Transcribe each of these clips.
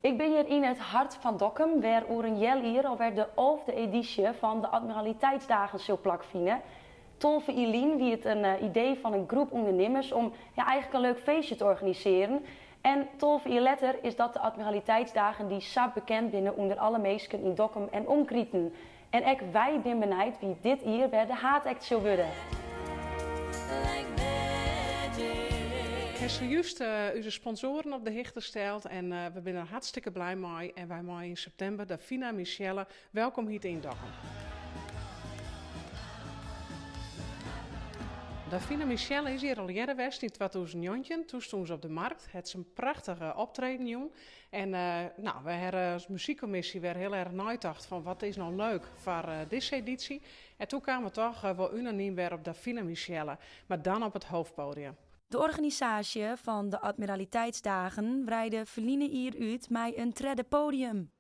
Ik bin hjir yn it hart fan Dokkum, wêr oer in healjier alwer de alfde edysje fan de Admiraliteitsdagen sil plakfine. 12 jier lyn wie it in idee fan in groep ûndernimmers om ja, eigentlik in leuk feestje te organisearjen. En 12 jier letter is dat de Admiraliteitsdagen dy't sa bekend binne ûnder alle minsken yn Dokkum en omkriten. En ek wy binne benijd wie dit jier wer de haadact sil wurde. Ik ha sajuist ús sponsoaren op de hichte steld en we binne der hartstikke blij mei. En wy meie yn septimber Davina Michelle welkom hite yn Dokkum. Davina Michelle is hjir al earder west yn 2019. Toen stûn se op de markt, hat se in prachtige optreden jûn. En no, wy hawwe as muzykkommisje wer hiel erch neitocht fan wat is no leuk foar dizze edysje. En toen kamen we toch wol unanym wer op Davina Michelle, mar dan op it hoofdpodium. De organisaasje fan de Admiraliteitsdagen wreide ferline jier út mei in tredde podium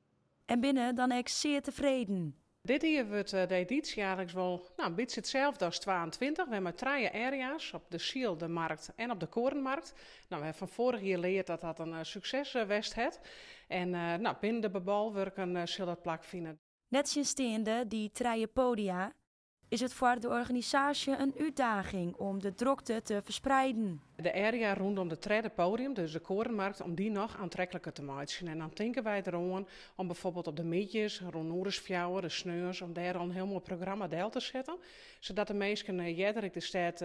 en binne dan ek sear tefreden. Dit jier wurdt de edysje eigentlik wol no, in bytsje itselde as 22. Wer mei trije area's, op de Syl, de Markt en op de Korenmarkt. No, we hawwe fan foarich jier leard dat dat in sukses west hat. En no, binnen de bolwurken sil dat plakfine. Nettsjinsteande dy trije podia is it foar de organisaasje in útdaging om de drokte te fersprieden. De area rûnom de tredde podium, dus de Korenmarkt, om dy noch oantrekliker te meitsjen. En dan tinke wy deroan om byfoarbyld op de middeis, rûn oere as fjouwer, de sneons, om dêr al in hiel moai programma del te setten. Sadat de minsken earder ek de stêd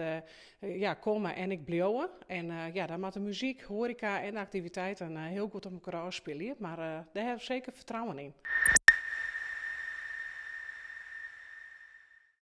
ja, komme en ek bliuwe. En ja, dan moat de muzyk, hoareka en de aktiviteiten hiel goed op elkoar ôfspylje. Mar dêr hawwe we seker fertrouwen yn.